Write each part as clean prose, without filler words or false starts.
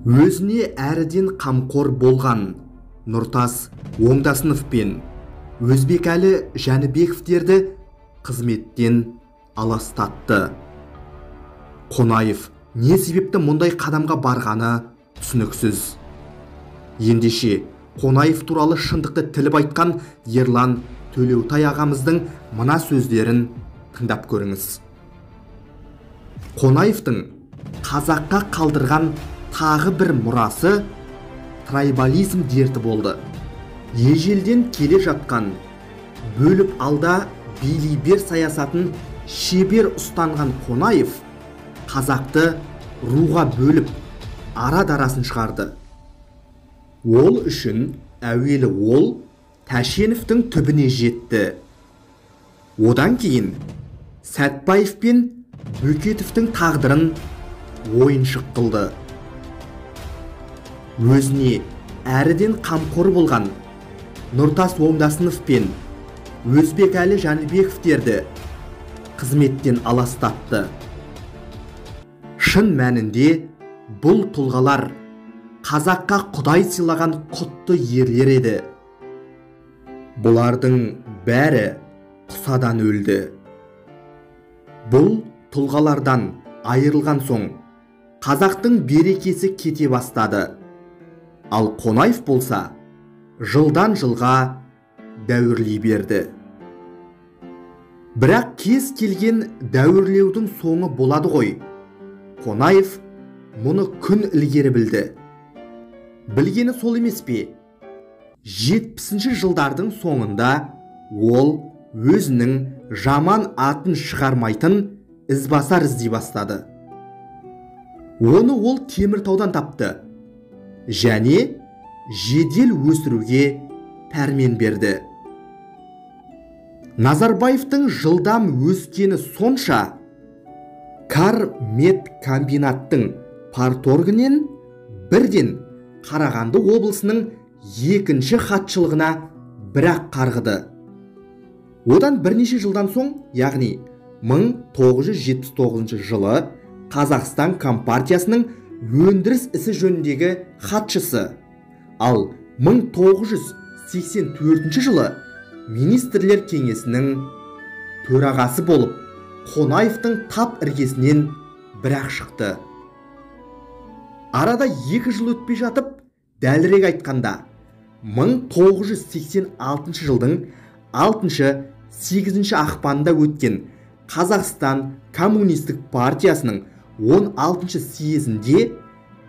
Өзіне әріден қамқор болған Нұртас Оңдасынов пен Өзбекәлі Жәнібековтерді қызметтен аластатты. Қонаев не себепті мұндай қадамға барғаны түсініксіз. Ендеше Қонаев туралы шындықты тіліп айтқан Ерлан Төлеутай ағамыздың мына сөздерін тыңдап көріңіз. Қонаевтың қазаққа қалдырған тағы бір мұрасы трайбализм дерті болды. Ежелден келе жатқан бөліп алда билей бер саясатын шебер ұстанған Қонаев қазақты руға бөліп ара-дарасын шығарды. Ол үшін әуелі ол Тәшеновтің түбіне жетті. Одан кейін Сәтбаев пен Бөкетовтің тағдырын ойыншық қылды. Өзіне әріден қамқор болған Нұртас Оңдасынов пен Өзбекәлі Жәнібековтерді қызметтен аластатты. Шын мәнінде бұл тұлғалар қазаққа Құдай сыйлаған құтты ерлер еді. Бұлардың бәрі құсадан өлді. Бұл тұлғалардан айырылған соң қазақтың берекесі кете бастады. Ал Қонаев болса, жылдан жылға дәуірлей берді. Бірақ кез келген дәуірлеудің соңы болады ғой. Қонаев мұны күн ілгері білді. Білгені сол емес пе? 70-ші жылдардың соңында ол өзінің жаман атын шығармайтын ізбасар іздей бастады. Оны ол Теміртаудан тапты және жедел өсіруге пәрмен берді. Назарбаевтың жылдам өскені сонша, Карметкомбинаттың парторгінен бірден Қарағанды облысының екінші хатшылығына бірақ қарғыды. Одан бірнеше жылдан соң, яғни 1979 жылы Қазақстан Компартиясының өндіріс ісі жөніндегі хатшысы, ал 1984 жылы Министрлер кеңесінің төрағасы болып Қонаевтың тап іргесінен бірақ шықты. Арада 2 жыл өтпей жатып, дәлірек айтқанда, 1986 жылдың 6-8 ақпанында өткен Қазақстан Коммунистік партиясының 16 съезінде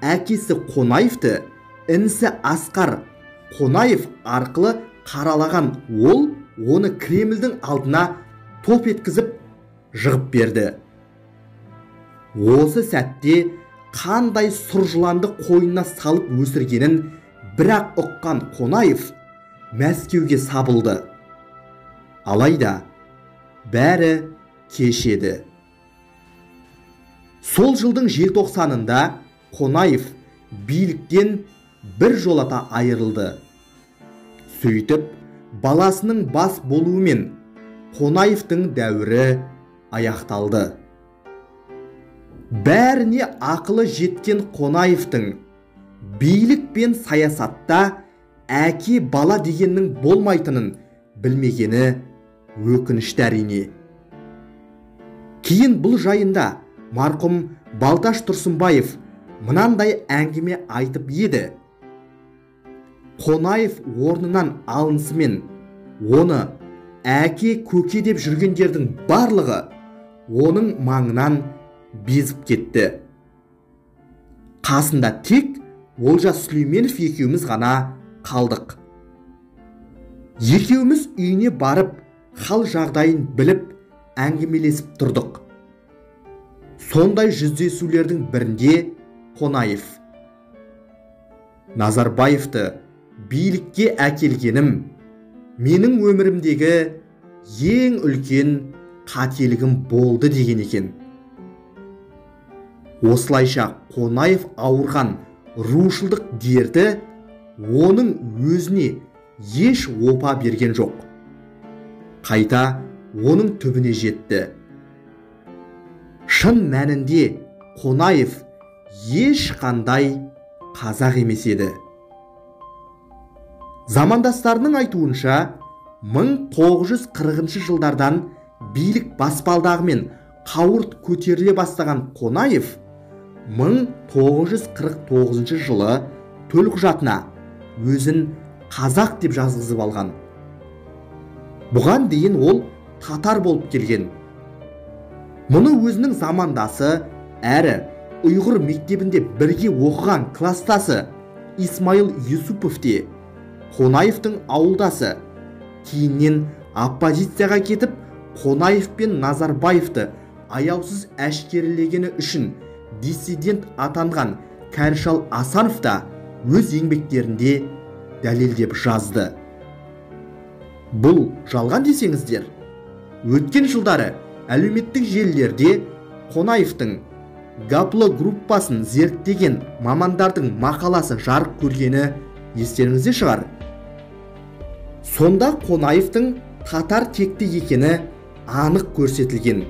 әкесі Қонаевты інісі Асқар Қонаев арқылы қаралаған ол оны Кремльдің алдына топ еткізіп жығып берді. Осы сәтте қандай сұр жыланды қойнына салып өсіргенін бірақ ұққан Қонаев Мәскеуге сабылды. Алайда бәрі кеш еді. Сол жылдың желтоқсанында Қонаев биліктен бір жолата айырылды. Сөйтіп, баласының бас болуымен Қонаевтың дәуірі аяқталды. Бәріне ақылы жеткен Қонаевтың билік пен саясатта әке бала дегеннің болмайтынын білмегені өкінішті әрине. Кейін бұл жайында марқұм Балташ Тұрсынбаев мынандай әңгіме айтып еді. Қонаев орнынан алынысымен оны әке көке деп жүргендердің барлығы оның маңынан безіп кетті. Қасында тек Олжас Сүлейменов екеуміз ғана қалдық. Екеуміз үйіне барып, хал жағдайын біліп, әңгімелесіп тұрдық. Сондай жүздесулердің бірінде Қонаев: Назарбаевты билікке әкелгенім менің өмірімдегі ең үлкен қателігім болды деген екен. Осылайша Қонаев ауырған рушылдық дерті оның өзіне еш опа берген жоқ. Қайта оның түбіне жетті. Шын мәнінде Қонаев ешқандай қазақ емес еді. Замандастарының айтуынша, 1940 жылдардан билік баспалдағымен қауырт көтеріле бастаған Қонаев 1949 жылы төлқұжатына өзін қазақ деп жазғызып алған. Бұған дейін ол татар болып келген. Мұны өзінің замандасы әрі ұйғыр мектебінде бірге оқыған кластасы Исмаил Юсупов те, Қонаевтың ауылдасы, кейіннен оппозицияға кетіп, Қонаев пен Назарбаевты аяусыз әшкерелегені үшін диссидент атанған Кәрішал Асанов та өз еңбектерінде дәлелдеп жазды. Бұл жалған десеңіздер, өткен жылдары әлеуметтік желілерде Қонаевтың гаплогруппасын зерттеген мамандардың мақаласы жарық көргені естеріңізде шығар. Сонда Қонаевтың татар текті екені анық көрсетілген.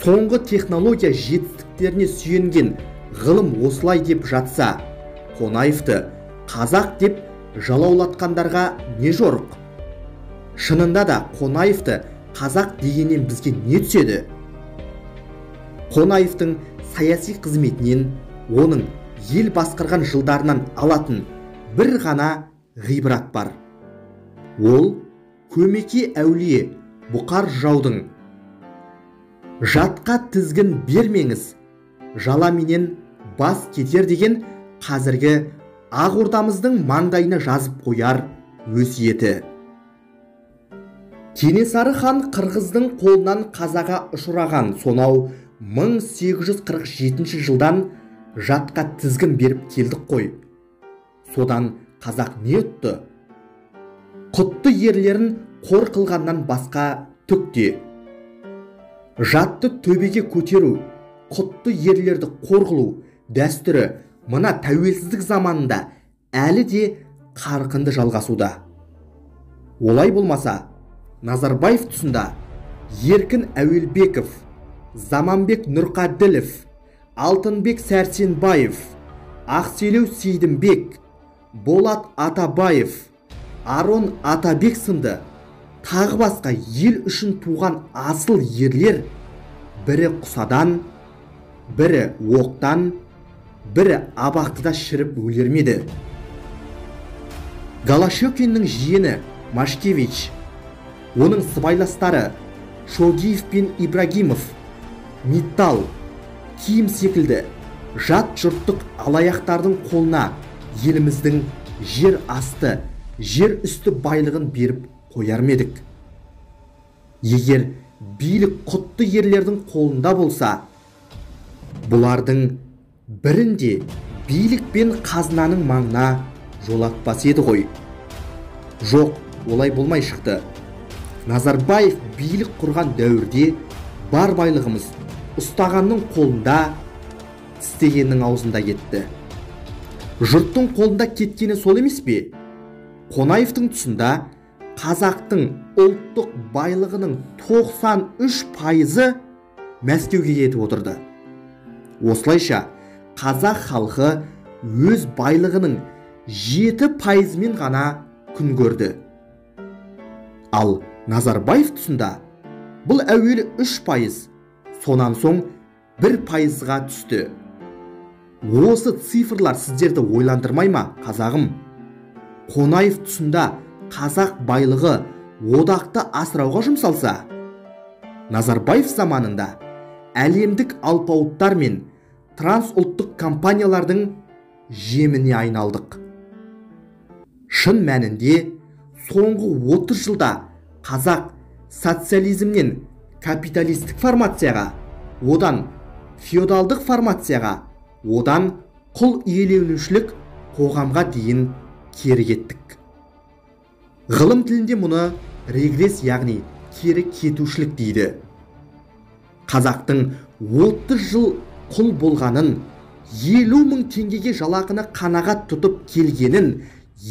Соңғы технология жетістіктеріне сүйенген ғылым осылай деп жатса, Қонаевты қазақ деп жалаулатқандарға не жорық? Шынында да Қонаевты қазақ дегеннен бізге не түседі? Қонаевтың саяси қызметінен, оның ел басқарған жылдарынан алатын бір ғана ғибрат бар. Ол Көмеке әулие Бұқар жаудың «Жатқа тізгін бермеңіз, жала менен бас кетер» деген қазіргі Ақ ордамыздың маңдайына жазып қояр өсиеті. Кенесары хан қырғыздың қолынан қазаға ұшыраған сонау 1847 жылдан жатқа тізгін беріп келдік қой. Содан қазақ не ұтты? Құтты ерлерін қор қылғаннан басқа түк те. Жатты төбеге көтеру, құтты ерлерді қор қылу дәстүрі мына тәуелсіздік заманында әлі де қарқынды жалғасуда. Олай болмаса, Назарбаев тұсында Еркін Әуелбеков, Заманбек Нұрқаділов, Алтынбек Сәрсенбаев, Ақселеу Сейдімбек, Болат Атабаев, Арон Атабек сынды тағы басқа ел үшін туған асыл ерлер бірі құсадан, бірі оқтан, бірі абақтыда шіріп өлер ме еді? Голощекиннің жиені Машкевич, оның сыбайластары Шодиев пен Ибрагимов, Миттал, Ким секілді жат жұрттық алаяқтардың қолына еліміздің жер асты, жер үсті байлығын беріп қояр ма едік? Егер билік құтты ерлердің қолында болса, бұлардың бірінде билік пен қазынаның маңына жолатпас еді ғой. Жоқ, олай болмай шықты. Назарбаев билік құрған дәуірде бар байлығымыз ұстағанның қолында, тістегеннің аузында кетті. Жұрттың қолында кеткені сол емес пе? Қонаевтың тұсында қазақтың ұлттық байлығының 93%-ы Мәскеуге кетіп отырды. Осылайша қазақ халқы өз байлығының 7%-мен ғана күн көрді. Ал Назарбаев тұсында бұл әуелі 3%, сонан соң 1%-ға түсті. Осы цифрлар сіздерді ойландырмай ма, қазағым? Қонаев тұсында қазақ байлығы одақты асырауға жұмсалса, Назарбаев заманында әлемдік алпауыттар мен трансұлттық компаниялардың жеміне айналдық. Шын мәнінде соңғы 30 жылда қазақ социализмнен капиталистік формацияға, одан феодалдық формацияға, одан құл иеленушілік қоғамға дейін кері кеттік. Ғылым тілінде мұны регресс, яғни кері кетушілік дейді. Қазақтың 30 жыл құл болғанын, 50 мың теңгеге жалақыны қанағат тұтып келгенін,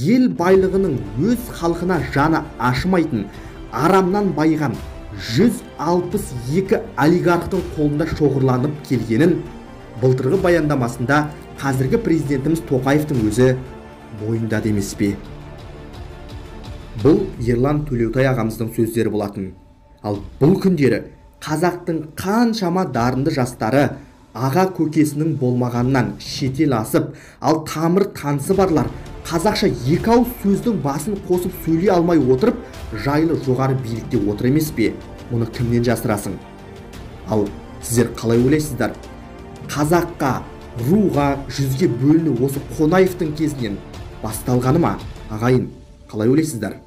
ел байлығының өз халқына жаны ашымайтын, арамнан байыған 162 олигархтың қолында шоғырланып келгенін былтырғы баяндамасында қазіргі президентіміз Тоқаевтың өзі мойындады емес пе? Бұл Ерлан Төлеутай ағамыздың сөздері болатын. Ал бұл күндері қазақтың қаншама дарынды жастары аға көкесінің болмағанынан шетел асып, ал тамыр танысы барлар қазақша екі ауыз сөздің басын қосып сөйлей алмай отырып, жайлы жоғары билікте отыр емес пе? Мұны кімнен жасырасың? Ал сіздер қалай ойлайсыздар? Қазаққа, руға, жүзге бөліну осы Қонаевтың кезінен басталғаны ма? Ағайын, қалай ойлайсыздар?